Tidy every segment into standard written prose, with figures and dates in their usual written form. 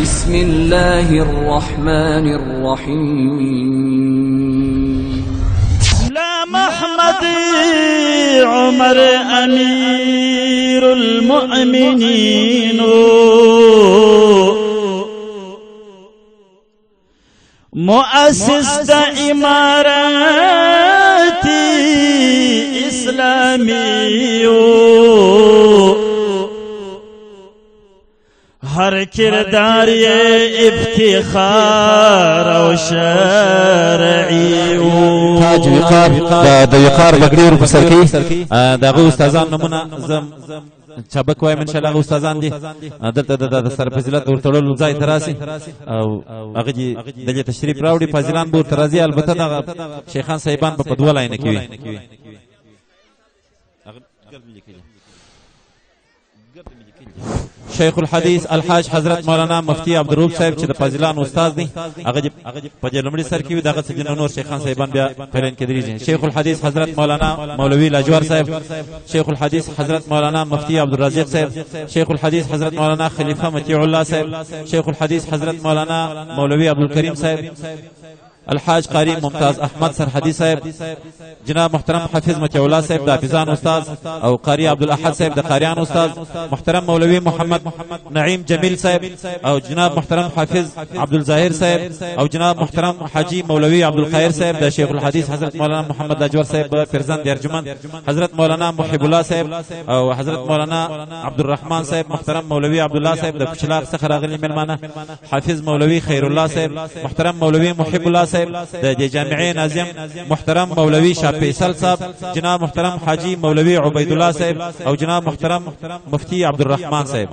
بسم الله الرحمن الرحيم. لا محمد عمر امیر المؤمنین، مؤسس د امارات اسلامی، هر کردار یې افتخار او شرعي. تاج وقار د وقار بګړي ور په سر کې د هغه استادان نمونه زم چابک وایم. ان شاء الله هغه استادان دي دلته د سر فضیلت ورتړلو ځای ته راسي او هغه دې د دې تشریف راوړي. فاضلان به ورته راځي، البته دغه شیخان صاحبان به په دوه لاینه کې وي. شیخ الحدیث الحاج حضرت مولانا مفتی عبدالروف صاحب چې د فاضلان استاد دی، هغه په دې لومړي سر کې وي. دغه څه نور شیخان صاحبان بیا په لاین کې درېږي. شیخ الحدیث حضرت مولانا مولوي لاجوار صاحب، شیخ الحدیث حضرت مولانا مفتی عبدالرازق صاحب، شیخ الحدیث حضرت مولانا خلیفه مطیع الله صاحب، شیخ الحدیث حضرت مولانا مولوي عبدالکریم صاحب، الحاج قاری ممتاز احمد سرحدی صاحب، جناب محترم حافظ مطیع الله صاحب د حافظان استاد او قاری عبدالاحد صاحب د قاریان استاد، محترم مولوی محمد نعیم جمیل صاحب او جناب محترم حافظ عبدالظاهر صاحب او جناب محترم حاجی مولوی عبدالقاهر صاحب، د شیخ الحدیث حضرت مولانا محمد لاجور صاحب فرزند ارجمند حضرت مولانا محب الله صاحب او حضرت مولانا عبدالرحمن صاحب، محترم مولوی عبدالله صاحب، د کچلاغ څخه راغلي مېلمانه حافظ مولوی خیر الله صاحب، محترم مولوی محب الله صاحب، د دې جامعې ناظم محترم مولوی شاه فیصل صاحب، جناب محترم حاجی مولوی عبید الله صاحب او جناب محترم مفتی عبدالرحمن صاحب.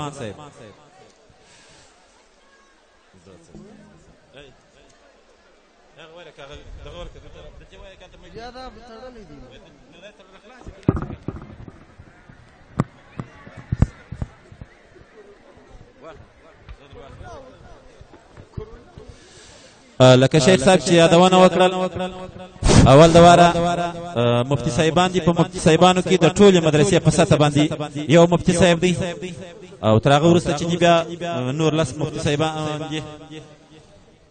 لکه شیخ صاحب چې یادونه وکړل، اول دواره مفتی صاحبان دي. په مفتی صاحبانو کې د ټولې مدرسې په سطح باندې یو مفتی صاحب دی او تر هغه وروسته چې بیا نور لس مفتی صاحبان دي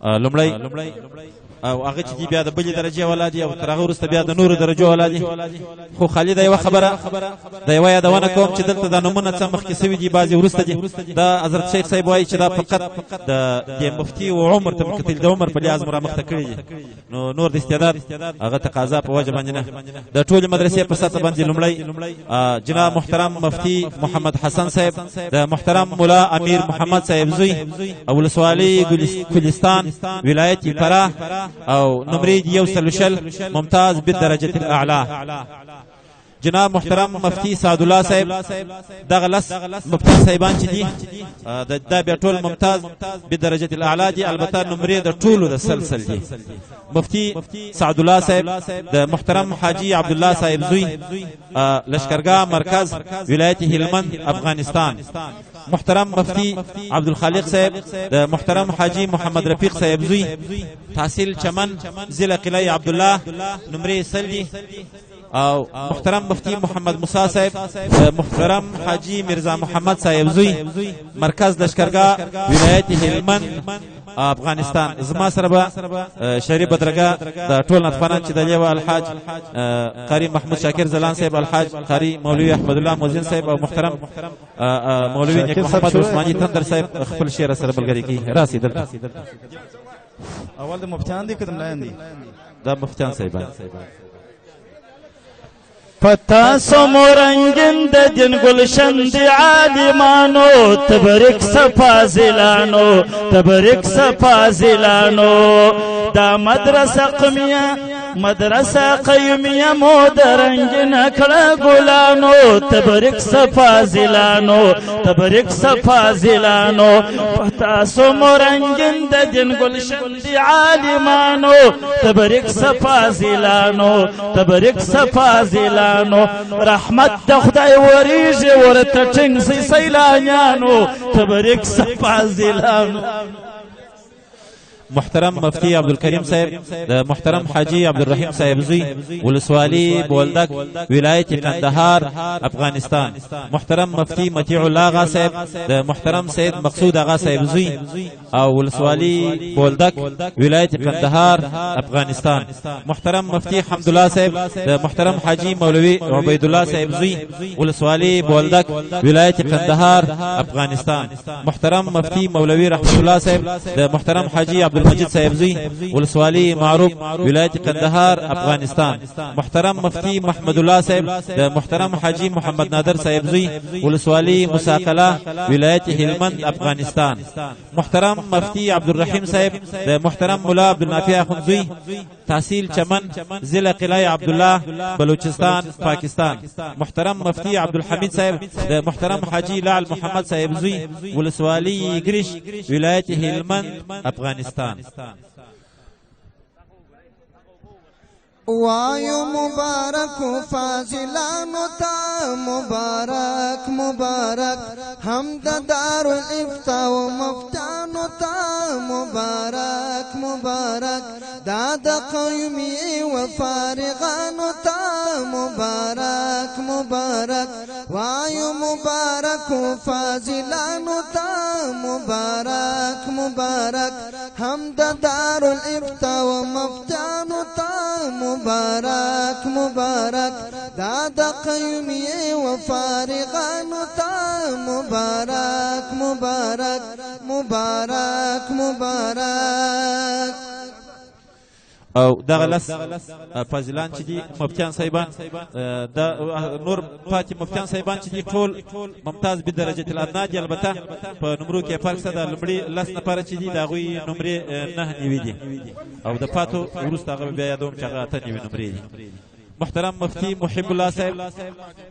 لومړی، او هغه چې بیا د بلې درجې والا دي او تر هغه وروسته بیا د نورو درجو والا دي. خو خالي دا یوه خبره د یوه یادونه کوم چې دلته دا نومونه څه مخکې سوي دي، بعضې وروسته دي. دا حضرت شیخ صاحب وایي چې دا فقط د دې مفتي و عمر ته کتل، د عمر په لحاظ مو رامخته کړي دي، نو نور د استعداد هغه تقاضا په وجه باندې نه. د ټولې مدرسې په سطح باندې لومړی جناب محترم مفتي محمد حسن صاحب، د محترم مولا امیر محمد صاحب زوی، ولسوالۍ ګلستان، ولایت فراه، او نمرې 120، ممتاز بالدرجة الأعلى. جناب محترم مفتی سعد الله صاحب، دغه لس مفتي صاحبان چې دي دا بیا ټول ممتاز بدرجة الاعلی دي، البته نمرې د ټولو د سلسل دي. مفتی سعد الله صاحب، د محترم حاجی عبدالله صاحب زوی، لشکرګاه مرکز، ولایت هلمند، افغانستان. محترم مفتی عبدالخالق صاحب، د محترم حاجی محمد رفیق صاحب زوی، تحصیل چمن، ضلع قلعه عبدالله، نمرې 100 دي. او محترم مفتی محمد موسی صاحب، محترم حاجی میرزا محمد صاحب زوی، مرکز لشکرګاه، ولایت هلمند، افغانستان. زما سره به شریف بدرګه د ټول نطفانان چې د لیوه الحاج قاری محمود شاکر زلان صاحب، الحاج قاری مولوی احمد الله موزین صاحب او محترم مولوی نیک محمد عثماني تندر صاحب خپل شعر سره ملګری کوي. راسي دلته. اول د مفتیان دي که د ملایان دي؟ دا مفتیان صاحبان. پتا سمورنګین د دین گلشن دی عالمانو، تبرک سفازلانو، تبرک سفازلانو. دا مدرسه قمیه، مدرسه قیومیه مو درنګین کړه ګلانو، تبرک سفازلانو، تبرک سفازلانو. پتا سمورنګین د دین گلشن دی عالمانو، تبرک سفازلانو، تبرک سفازلانو. رحمت د خدای وریږي ورته ټینګ سي سیلانیانو، تبرک سفازلانو. محترم مفتي عبدالکریم صاحب د محترم حاجي عبدالرحیم صاحب زوی، ولسوالي بولدک، ولایت قندهار، افغانستان. محترم مفتي مطیع الله آغا صاحب د محترم سید مقصود آغا صاحب زوی او ولسوالي بولدک، ولایت قندهار، افغانستان. محترم مفتي حمدالله صاحب د محترم حاجي مولوي عبیدالله صاحب زوی، ولسوالي بولدک، ولایت قندهار، افغانستان. محترم مفتي مولوي رحمت الله صاحب د محترم حاجي عبدالمجید صاحب زوی، ولسوالي معروف، ولایت قندهار، افغانستان. محترم مفتي محمد الله صاحب د محترم حاجي محمد نادر صاحب زوی، ولسوالي مساقله، ولایت هلمند، افغانستان. محترم مفتي عبدالرحیم صاحب د محترم مولا عبدالنافع اخوند زوی، تحصیل چمن، ضلع قلعه عبدالله، بلوچستان، پاکستان. محترم مفتي عبدالحمید صاحب د محترم حاجي لعل محمد صاحب زوی، ولسوالي ګریش، ولایت هلمند، افغانستان. وایو مبارک فاضلانو ته، مبارک مبارک هم د دارالافتا و مفتانو ته، مبارک مبارک دا د قیومي و فارغانو ته، مبارک مبارک. وایو مبارک فاضلانو ته، مبارک مبارک هم د دارالافتا و مفتانو ته، مبارک مبارک دا د قیومي و فارغانو ته، مبارک مبارک مبارک مبارک. او دغه لس فاضلان چې دي مفتیان صاحبان، د نور پاتې مفتیان صاحبان چې دي ټول ممتاز بدرجة الادنا دي، البته په نمرو کې فرق څه ده. لومړي لس نفره چې دي د هغوی نمرې 99 دي، او د پاتو وروسته هغه بیا یادوم چې هغه 98 نمرې دي. محترم مفتي محب الله صاحب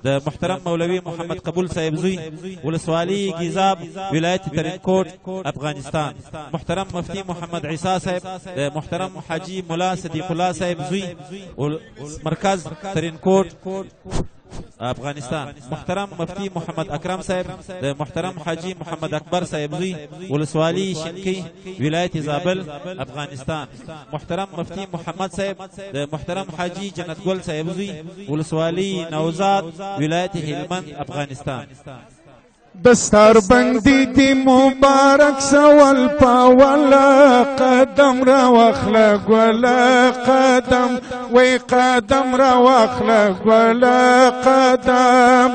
د محترم مولوي محمد قبول صاحب زوی، ولسوالي ګیزاب، ولایت ترینکوټ، افغانستان. محترم مفتي محمد عیسی صاحب د محترم حاجي ملا صدیق الله صاحب زوی، مرکز ترینکوټ، افغانستان. محترم مفتي محمد اکرم صاحب د محترم حاجي محمد اکبر صاحب زوی، ولسوالي شینکۍ، ولایت زابل، افغانستان. محترم مفتي محمد صاحب د محترم حاجي جنت ګل صاحب زوی، ولسوالي نوزاد، ولایت هلمند، افغانستان. دستار بندی دی مبارک سوال پاولا، قدم را واخله ګوله قدم، وی قدم را واخله ګوله قدم.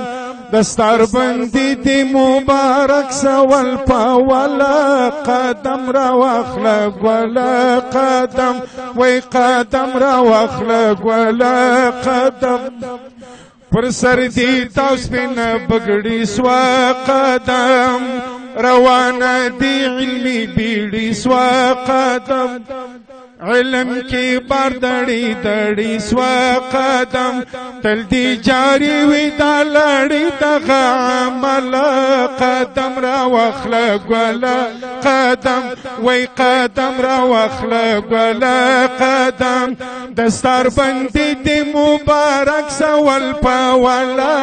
دستار بندی دی مبارک سوال پاولا، قدم را واخله ګوله قدم، وی قدم را واخله ګوله قدم. پر سر دی تاو سپین بګړی سوا قدم، روانه دی علمی بیړی سوا قدم، علم کې بار دړی دړی سوا قدم، تل دی جاری وی دا لړی دغه عمل، قدم را واخله ګله قدم، وی قدم را واخله ګله قدم. دستار بندی دی مبارک سوال پاولا،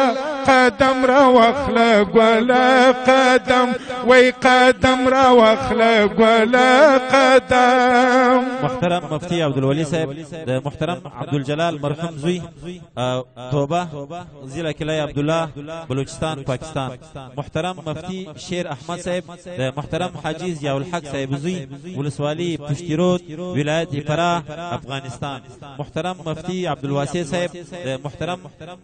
قدم را واخله ګله قدم، وی قدم را واخله ګله قدم. محترم مفتي عبدالولي صاحب د محترم عبدالجلال مرحوم زوی، توبه، ضلع قلعه عبدالله، بلوچستان، پاکستان. محترم مفتي شیر احمد صاحب د محترم حاجي ضیاءالحق صاحب زوی، ولسوالي پشتیرود، ولایت فراه، افغانستان. محترم مفتي عبدالواسع صاحب د محترم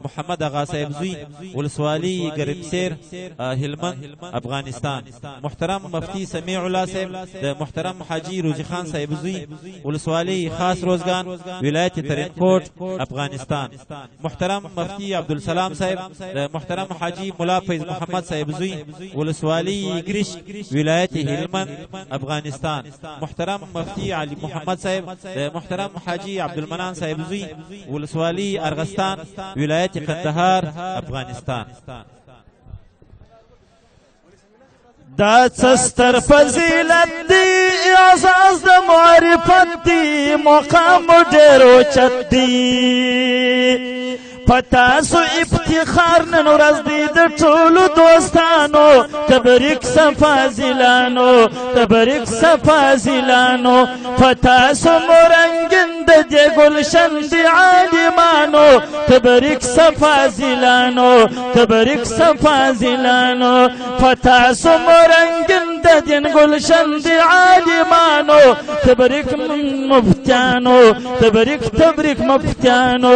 محمد آغا صاحب زوی، ولسوالي ګرمسیر، هلمند، افغانستان. محترم مفتي سمیع الله صاحب د محترم حاجي روزي خان صاحب زوی، ولسوالي خاص روزګان، ولایت ترینکوټ، افغانستان. محترم مفتي عبدالسلام صاحب د محترم حاجي ملا فیض محمد صاحب زوی، ولسوالي ګریش، ولایت هلمند، افغانستان. محترم مفتي علي محمد صاحب د محترم حاجي عبدالمنان صاحب زوی، ولسوالي ارغستان، ولایت قندهار، افغانستان. دا څستر فضیلت دی، اعزاز د معرفت دی، مقام ډېر اوچت دی. په تاسو افتخار نن ورځ دی د ټولو دوستانو. تبریک سفازلانو، تبریک سفازلانو، په تاسو مرنګین د دې ګلشن دی عالمانو. تبریک سفازلانو، تبریک سفازلانو، په تاسو مرنګین د دین ګلشن دی عالمانو. تبریک مفتیانو، تبریک تبریک مفتیانو.